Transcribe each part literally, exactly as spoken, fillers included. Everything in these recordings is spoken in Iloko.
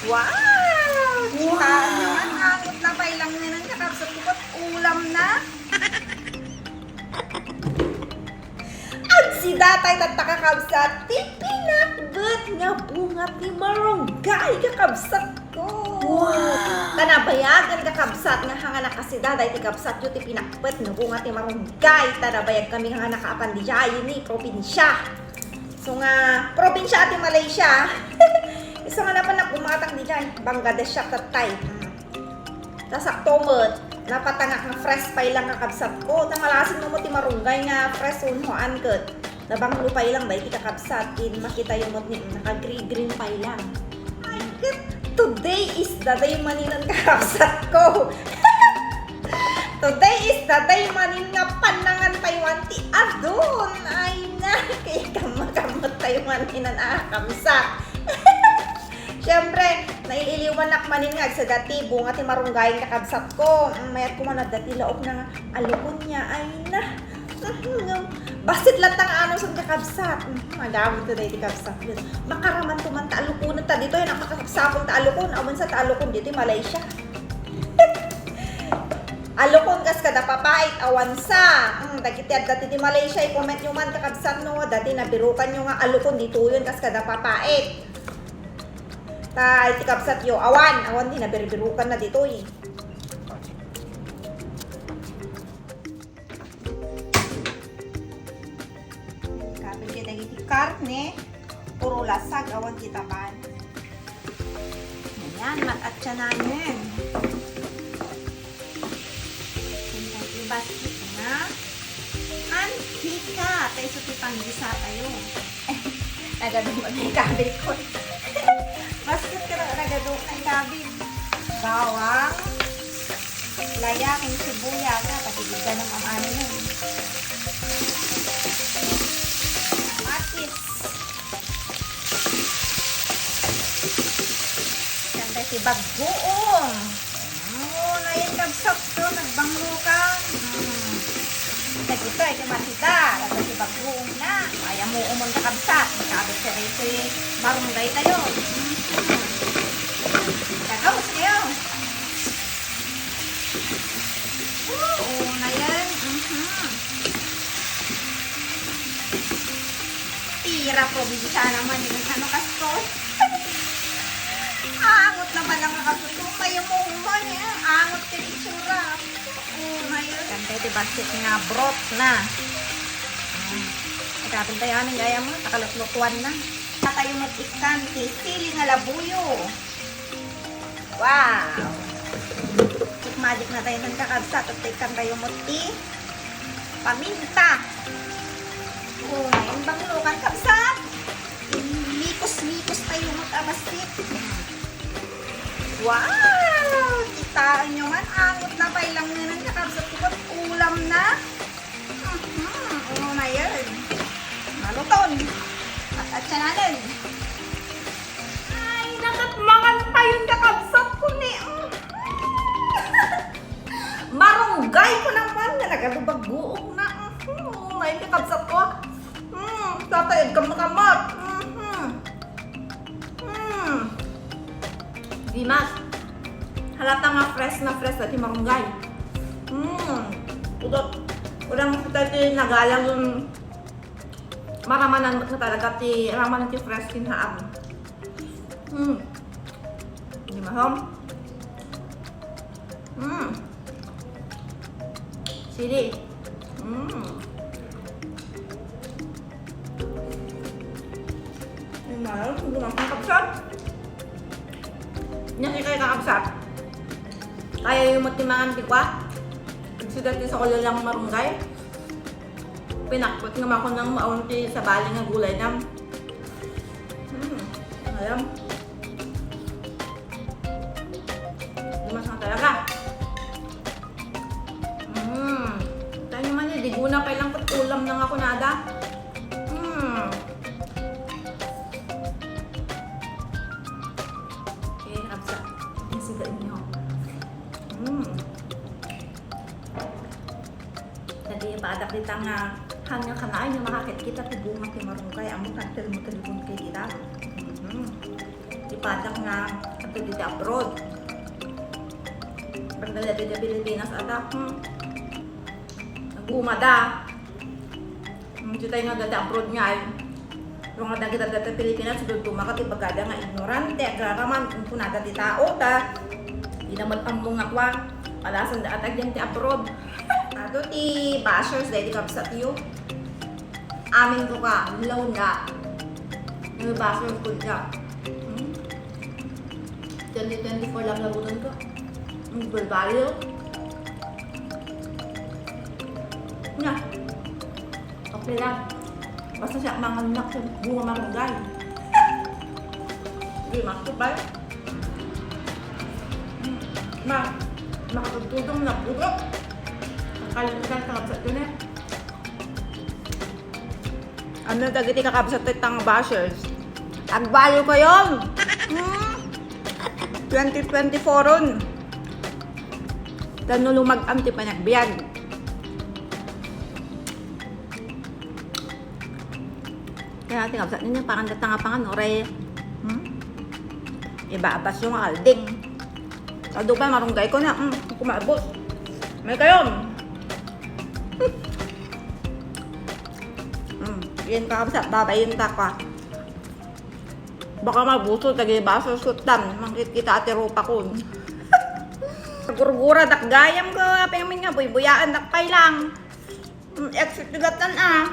Wow! Wow! Kita nyo man, angot na pay lang naman, kakabsat ko, ket ulam na. Agsida tayo tatta, kakabsat, ti pinakbet nga bunga ti marunggay, kakabsat ko. Wow! Ta nabayagen, kakabsat, nga hanga nakasida daytoy kabsatyo ti pinakbet nga bunga ti marunggay, ta nabayag kami nga nakaapan diay ni probinsya. So nga, probinsya ti Malaysia. Isu nga napanak bumatang diay, Bangladesh siya tattay. Mm. Ta sakto met, napatangak nga fresh pay lang, kakabsat ko. Ta malasin mo ti marunggay nga fresh wenno haan ket nabanglo pay lang daytoy, kakabsat. Ket makitayo met ni, naka-green-green pay lang. Ay, ket today is the day manen, kakabsat ko. Today is the day manen nga pannangan tayo ti adun. Ay na, kay kammakamot tayo manen, a, kabsat. Siyempre, naililiwanak manen nga agsida ti bunga ti marunggay, kakabsat ko. Mm, mayat ko man adda ti laok na nga alukon niya. Ay na. Mhm, bassit latta nga anusen, kakabsat. Mhm, magamit to daytoy, kabsat. Yun. Makaraman to man ta alukonen ta ditoy, ay, makasapsapul ta alukon. Awan sa ta alukon ditoy, Malaysia. Alukon kas kada papait, awan sa. Mm, dagiti adda ti, ti Malaysia, i-comment nyo man, kakabsat, no, dati nabirukan nyo nga alukon ditoyen kas kada papait. Ta iti kabsatyo, awan, awan ti nabirbirukan na ditoy. Kapin kita dagiti karne, puro lasag, awan ti taban. Ayan, mat-atsa namin. Ayan, basket na. Antika, ta isu ti panggisa tayo. Nagadu met ti kabil ko. Basket ka na, nagadu na kabil. Bawang, laya, ken sibuyas, ha, pagigidda ng amano nun. Kamatis. Siyempre, si bagoong. Oh, nayan, kabsat ko, nagbanglo ka. Hmm. Dagitoy, ti masida, dagitoy bagoong na. Ay, amuon, kakabsat. Sabi ko, ito'y marunggay tayo. Hmm. Kagawas kayo. Oo, nayan. Mhm. Tira, probinsya naman, yung ano, kasko. Angot na pala nga kaso to. May umuuman, eh. Angot ka ni tsura. Oo, ngayon. Kantay ti basket nga broth na. Ah. Ikapin tayo, anong gaya mo? Nakalutlutuan na. Tayo mag-ikan ti sili nga labuyo. Wow! Magic na tayo ng kakabsat at ikan tayo mo ti paminta. Oh, ngayon bang lukan, kabsat? Mikos-mikos tayo mo, kabastik. Wow! Kitaan nyo man, angot na pay lang nga ng kakabsat ko, ulam na. Mhm, uno na yun. Maluton. At, at siya na nun. Ay, nakatmangan pa yun, kakabsat ko ni. Mhm. Marunggay ko naman nga nagalubagook na. Mhm, may kakabsat ko. Hmm, tatay, agkamkamot. Mhm. Hmm. Dimas. Halata nga fresh na fresh dati marunggay. Hmm. Udot. Udang kita ti nagalang yung maramanan mo talaga ti, ramanan ti fresh kinhaan. Hmm. Di mahom? Hmm. Sili. Hmm. Yung mahal, kung dumating kabsat. Yan, ikay kakabsat. Kaya yung matimangan, di ba? Kasi dati sa ulo lang marunggay. Pinakpot nga mako ng maunti sa bali nga gulay na. Hmm, alam. Dumas na talaga. Mm. Tayo naman eh, di guna pa ilang ulam na nga kunada. Mm. Okay, absa. Yung siga inyo. Mm. Dati ipadak dita nga, hanggang kanaan yung makakit kita ti bunga ti marunggay, amo kan telmo-telmo kay dita. Mhm. Ipadak nga, Dita abroad. Pagdala dita Pilipinas ata. Hmm. Nagumada. Hmm, dita nga dita abroad nga ay. Yung nga dagita dita Pilipinas, duduma ka ti bagada nga ignorante, agraraman, kung kunada ti tao, ta. Di na mag-ammo nga kwa. Palasan da atag yan ti abroad. Ato ti bashers, dahil di kabsat iyo. Amin ko ka, law na. Nabasa ko dyan. Hmm? Twenty twenty-four lang labutan ko. Ang balbalo. Na. Okay lang. Basta siya manganak sa bunga marunggay. Hindi, makapal. Hmm. Ma, makatutudong na pudot. Ang kalimutan ka sa ito na. Ano dagiti kakabsat ti tang bashers? Agbaliw kayon! Hmm? Twenty twenty-four-on. Tano lumag-am ti panagbiag. Kaya ti kabsat ninyo, parang datang nga pangan, ore. Hmm? Iba abas yung alding. Adu pa, marunggay ko na. Mm, kumabot. May kayo. Mm, yun ka sa babayin ta ka. Baka mabuso, tagi baso sutan. Mangkit kita ati rupa kun. Gurgura dak gayam ko, apay min nga buybuyaan dak pay lang. Mm, exit gatan ah.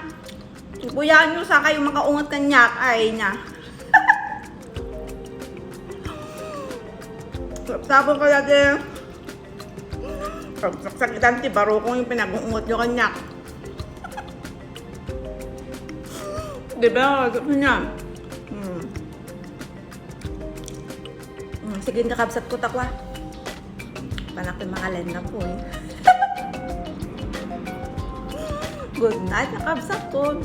Buyaan nyo sa kayo makaungot kanyak. Ay na. Sapsapon ko dati. Pagsakitan ti barukong yung pinag-uungot nyo kanyak. Di ba? Gusto niya. Hmm. Hmm, sige, kakabsat ko, takwa. Panak yung mga len na po eh. Good night, kakabsat ko.